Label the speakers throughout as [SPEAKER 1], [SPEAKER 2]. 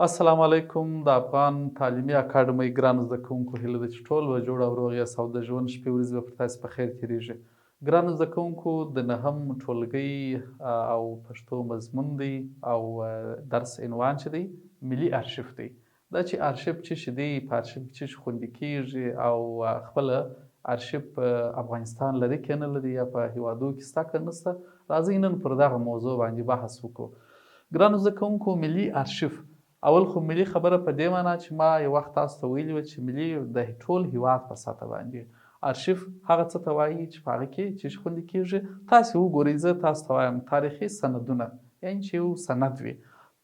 [SPEAKER 1] السلام علیکم د افغان تعلیمي اکاډمۍ ګرانو زده کوونکو، هیله ده چې ټول به جوړ او روغ یاست او د ژوند شپې ورځې به پر تاسو په خیر تیریږي. ګرانو زده کوونکو، د نهم ټولګي او پښتو مضمون دی او درس عنوان چې دی ملي ارشیف دی. دا چې ارشیف څه شي دی، په ارشیف کې څه شي خوندي کیږي او خپله ارشیف په افغانستان لري که نه لري یا په هیوادو کې شته که نشته، راځئ نن پر دغه موضوع باندې بحث وکړو. ګرانو زده کوونکو، ملي ارشیف، اول خو ملي خبره په دې مانا چې ما یو وخت تاسو ته ویلي وه چې ملي د ټول هیواد په سطح باندې ارشیف هغه څه ته وایي چې په هغه کې چې شي خوندي کیږي. تاسو وګورئ، زه تاسو ته وایم تاریخي سندونه، یعنی چې یو سند وي،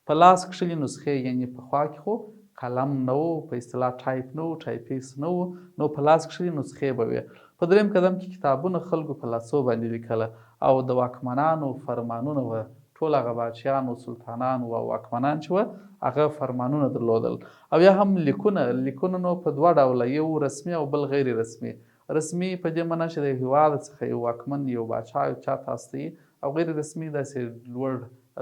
[SPEAKER 1] په لاس کښلې نسخې، یعنې پخوا کې خو قلم نه و، په اصطلاح ټایپ نه و، ټایپیس نه و، نو په لاس کښلې نسخې به وې. په دریم قدم کې کتابونه خلکو په لاسو باندې لیکله او د واکمنانو فرمانونه وه، ټول هغه باچیان و، سلطانان و او واکمنان چې وه هغه فرمانونه درلودل. او یا هم لیکونه، لیکونه نو په دوه ډوله، یو رسمي او بل غیر رسمي. رسمي په دې معنی چې د یو هیواد څخه یو واکمن، یو باچا یو چا ته استوي، او غیر رسمي داسې لوړ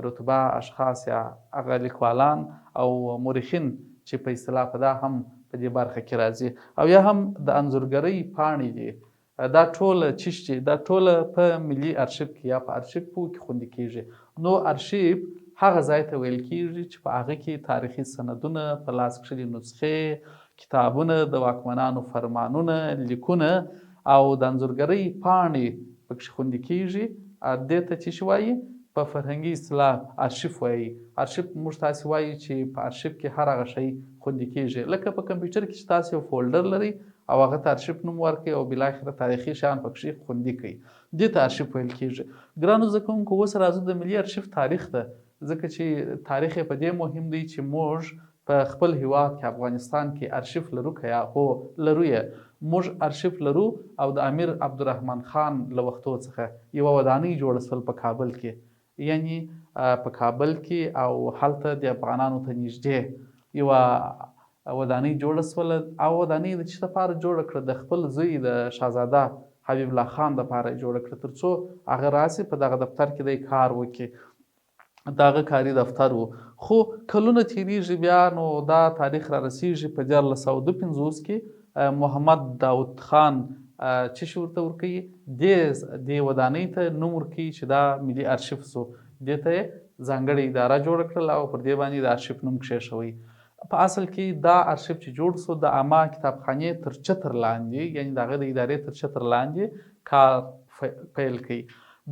[SPEAKER 1] رتبه اشخاص یا هغه لیکوالان او مورخین چې په اصطلاح په دا هم په دې برخه کې راځي. او یا هم د انځورګرۍ پاڼې دي، دا ټوله چیش دي، دا ټوله په ملي ارشیف کې یا په ارشیف پو کې خوندي کیږي. نو ارشیف هغه ځای ته ویل کیږي چې په هغه کې تاریخي سندونه، په لاس کښلې نسخې، کتابونه، د واکمنانو فرمانونه، لیکونه او د انځورګرۍ پاڼې پکښې خوندي کیږي. دې ته څه شي وایي؟ په فرهنګي اصطلاح ارشیف وایي. ارشیف موږ تاسې وایو چې په ارشیف کې هر هغه شی خوندي کیږي، لکه په کمپیوټر کې چې تاسې یو فولډر لرئ او هغه ته ارشیف نوم ورکړئ او بالاخره تاریخي شیان پکښې خوندي کړئ، دې ته ارشیف ویل کیږي. ګرانو زده کوونکو، اوس راځو د ملي ارشیف تاریخ ته، ځکه چې تاریخ یې په دې مهم دی چې موږ په خپل هیواد کې افغانستان کې ارشیف لرو که یا؟ هو، لرو یې. موږ ارشیف لرو او د امیر عبدالرحمن خان له وختو څخه یوه ودانۍ جوړه شول په کابل کې، یعنی په کابل کې او هلته د افغانانو ته نږدې یوه ودانۍ جوړه شوله. او ودانۍ د څه لپاره جوړه کړه؟ د خپل زوی د شهزاده حبیب الله خان لپاره یې جوړه کړه، ترڅو هغه راشي په دغه دفتر کې دی کار وکړي. د هغه کاري دفتر و. خو کلونه تیریږي، بیا نو دا تاریخ را رسیږي په 1352 کې محمد داود خان چې شي ورته ورکوي، دې ودانۍ ته نوم ورکوي چې دا ملي ارشیف شو. دې ته یې ځانګړې اداره جوړه کړله او پر دې باندې د ارشیف نوم کښېښوی. په اصل کې دا ارشیف چې جوړ شو د عامه کتابخانې تر چتر لاندې، یعنی د هغه د ادارې تر چتر لاندې کار پیل کړي.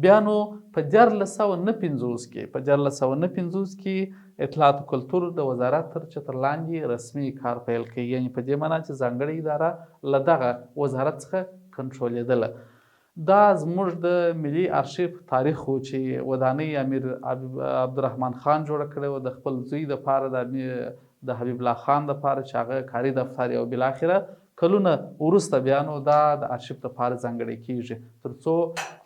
[SPEAKER 1] بیا نو په 1359 کې، په 1359 کې اطلاعات او کلتور د وزارت تر چتر لاندې رسمي کار پیل کړي، یعنی په دې معنی چې ځانګړې اداره له دغه وزارت څخه کنټرولېدله. دا زموږ د ملي ارشیف تاریخ و چې ودانۍ امیر عبدالرحمن خان جوړه کړې وه د خپل زوی دپاره، د حبیب الله خان دپاره چې هغه کاري دفتر یې، او بالاخره کلونه وروسته بیا نو دا د ارشیف لپاره ځانګړی کیږي ترڅو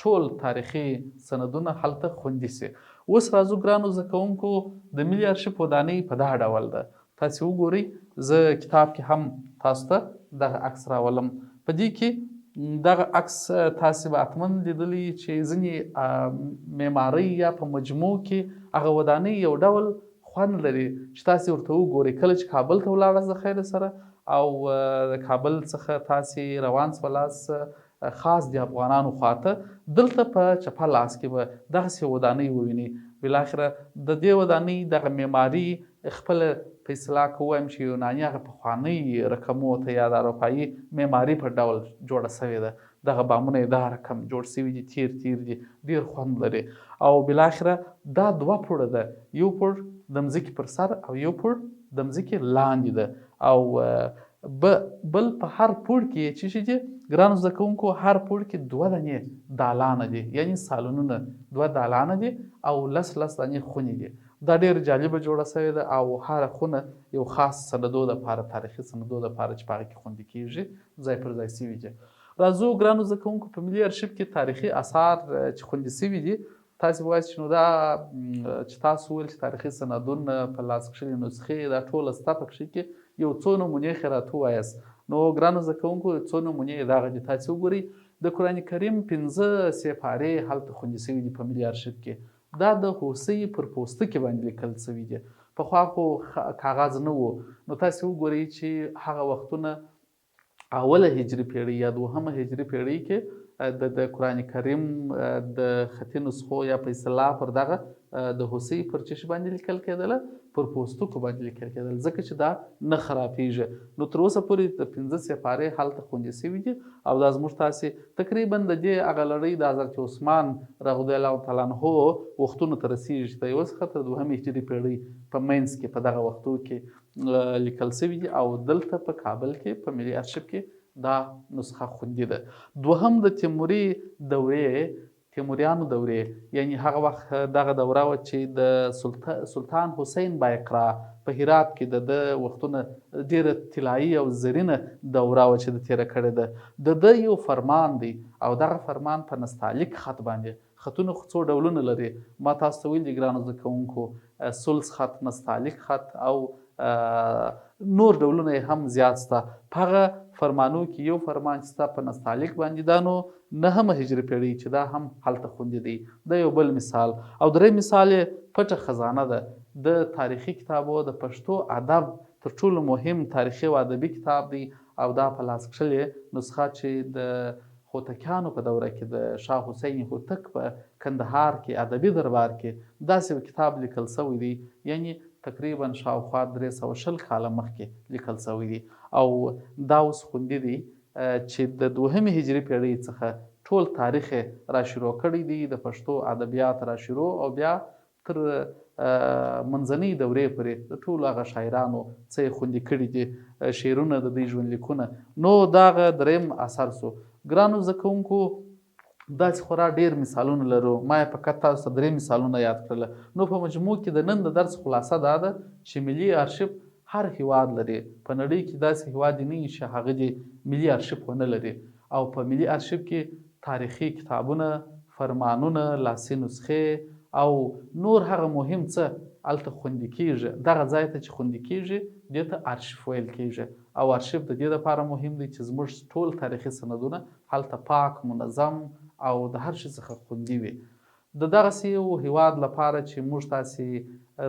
[SPEAKER 1] ټول تاریخي سندونه هلته خوندي شي. اوس راځو ګرانو زده کوونکو، د ملي ارشیف ودانۍ په دا ډول ده. تاسې وګورئ، زه کتاب کې هم تاسو ته دغه عکس راولم. په دې کې دغه عکس تاسې به حتما لیدلی چې ځینې معمارۍ یا په مجموع کې هغه ودانۍ یو ډول خوند لري چې تاسې ورته وګورئ. کله چې کابل ته ولاړاست د خیر سره او د کابل څخه تاسې روان سولاست خاص د افغانانو خواته، دلته په چپه لاس کې به دغسې ودانۍ ووینئ. بالاخره د دې ودانۍ دغه معماري خپله په اصطلاح که ووایم چې یوناني هغه پخوانۍ رقمو ته یا د اروپایي معماري په ډول جوړه شوې ده. دغه بامونه یې دا رقم جوړ شوي دي، تیر تیر دي، ډیر خوند لري. او بالاخره دا دوه پوړه ده، یو پوړ د مځکې پر سر او یو پوړ د مځکې لاندې ده. او بل په هر پوړ کې یې چې شي دي ګرانو زده کوونکو، هر پوړ کې دوه دانې دالانه دي، یعنی سالونونه، دوه دالانه دي او لس لس دانې خونې دي. دا ډېر جالبه جوړه شوې ده او هره خونه یو خاص سندو دپاره، تاریخي سندو دپاره چې په هغه کې خوندي کیږي ځای پر ځای شوي دي. راځو ګرانو زده کوونکو، په ملي ارشیف کې تاریخي اثار چې خوندي شوي دي، تاسې به وایاست چې نو دا چې تاسو وویل چې تاریخي سندونه، په لاس کښلې نسخې، دا ټوله سته پکښې کې یو څو نمونې خې راته ووایاست. نو ګرانو زده کوونکو، څو نمونې یې دغه دي، تاسې وګورئ. د قرآن کریم 5 سېپارې هلته خوندي شوي دي په ملي ارشیف کې. دا د هوسۍ پر پوستکي باندې لیکل شوي دي. پخوا خو کاغذ نه وو، نو تاسې وګورئ چې هغه وختونه اوله هجري پیړۍ یا دوهمه هجري پیړۍ کې د قرآن کریم د خطي نسخو یا په اصطلاح پر دغه د هوسۍ پر چشي باندې لیکل کېدله، پر پوستکو باندې لیکل کېدل، ځکه چې دا نه خرابېږي. نو تر اوسه پورې د 5 سپارې هلته خوندي شوي دي او دا زموږ تاسې تقریبا د دې هغه لړۍ د حضرت عثمان رضی الله تعالی عنه وختونو ته رسېږي چې د یو څخه تر دوهمې هجري پیړۍ په منځ کې په دغه وختو کې لیکل شوي دي او دلته په کابل کې په ملي ارشیف کې دا نسخه خوندي ده. دوهم د تیموري دورې، تیموریانو دورې، یعنی هغه وخت دغه دوره وه چې د سلطان حسین بایقرا په هرات کې د ده وختونه ډېره طلایي او زرینه دوره وه چې د تېره کړې ده. د ده یو فرمان دی او دغه فرمان په نستعلیق خط باندې، خطونه خو څو ډولونه لري، ما تاسو ته ویلي دي ګرانو زده کوونکو، ثلث خط، نستعلیق خط او نور ډولونه یې هم زیات شته. په هغه فرمانو کې یو فرمان چې ستا په نستعلیق باندې دا نو نهمه هجري پیړۍ چې دا هم هلته خوندي دی، دا یو بل مثال. او دریم مثال یې پټه خزانه ده، د تاریخي کتابو د پښتو ادب تر ټولو مهم تاریخي او ادبي کتاب دی او دا په لاس کښلې نسخه چې د هوتکیانو په دوره کې د شاه حسین هوتک په کندهار کې ادبي دربار کې داسې یو کتاب لیکل شوی دی، یعنی تقریبا شاوخوا 320 کاله مخکې لیکل شوی دی او دا اوس خوندي دی چې د دوهمې هجري پیړۍ څخه ټول تاریخ یې را شروع کړی دی، د پښتو ادبیات را شروع او بیا تر منځنۍ دورې پورې د ټولو هغه شاعرانو څه یې خوندي کړي دي، شعرونه، د دوی ژوندلیکونه. نو دغه دریم اثر شو. ګرانو زده کوونکو، داسې خورا ډېر مثالونه لرو، ما یې فقط تاسو ته درې مثالونه یاد کړل. نو په مجموع کې د نن د درس خلاصه دا ده چې ملي ارشیف هر هیواد لري، په نړۍ کې داسې هیواد نه وي چې هغه دې ملي ارشیف ونه لري او په ملي ارشیف کې تاریخي کتابونه، فرمانونه، لاسي نسخې او نور هغه مهم څه هلته خوندي کیږي. دغه ځای ته چې خوندي کیږي دې ته ارشیف ویل کیږي او ارشیف د دې لپاره مهم دی چې زموږ ټول تاریخي سندونه هلته پاک، منظم او د هر شي څخه خوندي وي. د دغسې یو هیواد لپاره چې موږ تاسې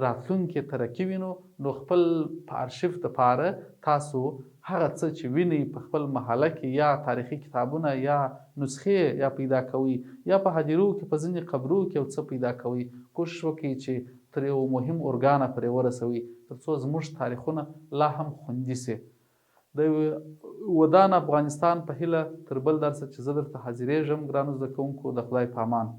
[SPEAKER 1] راتلونکې ترقي وینو، نو خپل په ارشیف دپاره تاسو هغه څه چې وینئ په خپل محله کې یا تاریخي کتابونه یا نسخې یا پیدا کوئ یا په هدیرو کې په ځینې قبرو کې یو څه پیدا کوئ، کوشش وکړئ چې تر یو مهم ارګانه پرې ورسوئ تر څو زموږ تاریخونه لا هم خوندي شي. د ودان افغانستان په هیله تر بل درسه چې زه درته حاضرېږم ګرانو زده کوونکو، د خدای په امان.